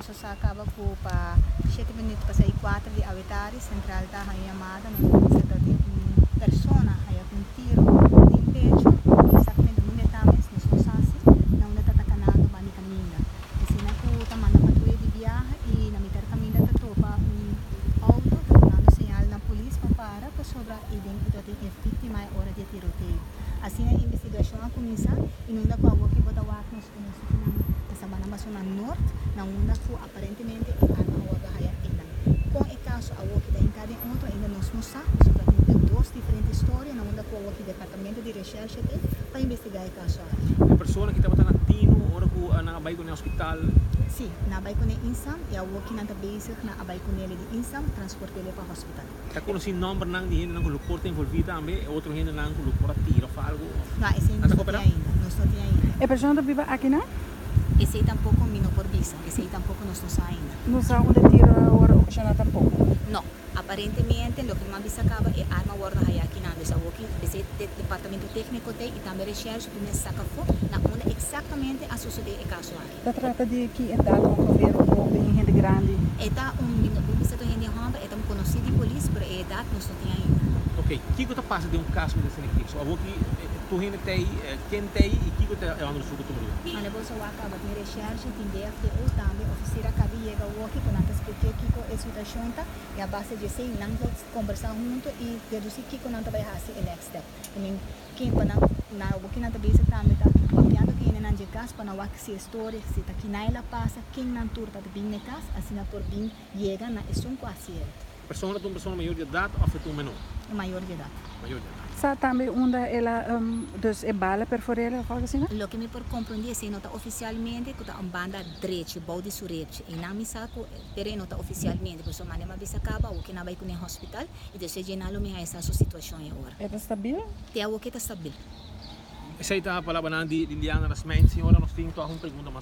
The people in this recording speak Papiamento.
Boso sa kaba ku pa shete minüt pasa i kuater di awetari sentral ta haña yamada na unda mester ta tin un persona haña ku un tiro den pecho eksaktamente unda e ta mes nos no sa si na unda ta ta kanando banda di kaminda. Asina ku ta manda patruya di biaha i na mitar kaminda ta topa un outo ta dunando señal na polis pa para pasobra i den i ta tin e víktima e ora di e tiroteo. Asina e investigashon a kuminsá i na unda ku awoki bo ta wak nos. Nos nan ta sabana baso na nort, na unda ku aparentemente e arma a wòrdu haya einan. Kon e kaso awoki ta hinká den otro ainda nos no sa, pasobra tin e dos diferente storia na unda ku awoki departamento di reshershe tin pa investigá e kaso aki. E persona ki tabata na tino ora ku nan a bai kuné hospital? Sí, nan a bai kuné Insam i awoki nan ta bezig na a bai kunele di Insam transportele pa hospital. Ta konosí nòmbernan di hendenan ku lo por ta envolví tambe, e otro hendenan ku lo por a tira òf algu? No, esei Nan nos ta no tin koperá? ainda. Nos no tin ainda. E persona ta biba akinan? Esei tampoko mi no por bisa. Esei tampoko nos no sa ainda. No sa unda e tiro a wòrdu okashoná tampoko? No. Aparentemente, loke mi a bisa kaba, e arma a wòrdu hayá akinan. Dus awoki esei e departamento tékniko t'ei i tambe reshèrshe ku mester saka afó na unda eksaktamente a sosodé e kaso aki. Ta trata di ki edat ongeveer un hoben, un hende grandi? E ta un, mi no por bisa ta un hende homber, e ta un konosí di polis, pero e edat nos no tin ainda. Ok, kiko ta pasa den un kaso di asina aki? So awor ki tur hende ta ei, ken ta ei i kiko ta e onderzoek ku tuma lugar? Manda boso wak kaba tin reshershe, tin DFTO tambe, ofisier a kabi yega awoki ku nan ta splike kiko e situashon ta i a base di esei nan lo kombersá huntu i dedusí kiko nan ta bai hasi e next step. I mean, Ken pa nan na bo kinan ta bezig tambe ta papiando ku hendenan dje kas pa nan wak si e storia si ta kina el a pasa ken nan tur ta bin na e kas asina por bin yega na esun ku a hasi el. E persona ta un persona mayor di edat òf e ta un menor? Un mayor di edat. Mayor di edat. Sa tambe unda el a dus e bala perfor'el òf algu asina? Loke mi por komprondé esei no ta ofisialmente ku ta un banda drechi bou di su repchi. Einan mi sa ku pero e no ta ofisialmente pasobra mane mi a bisa kaba awor ke nan a bai kuné hospital i despues dje nan lo mi haña sa su situashon e ora. E ta stabil? Te awo ke ta stabil. Esei ta palabranan di Liliana Rasmijn. Señora, nos tin tòg un pregunta mas.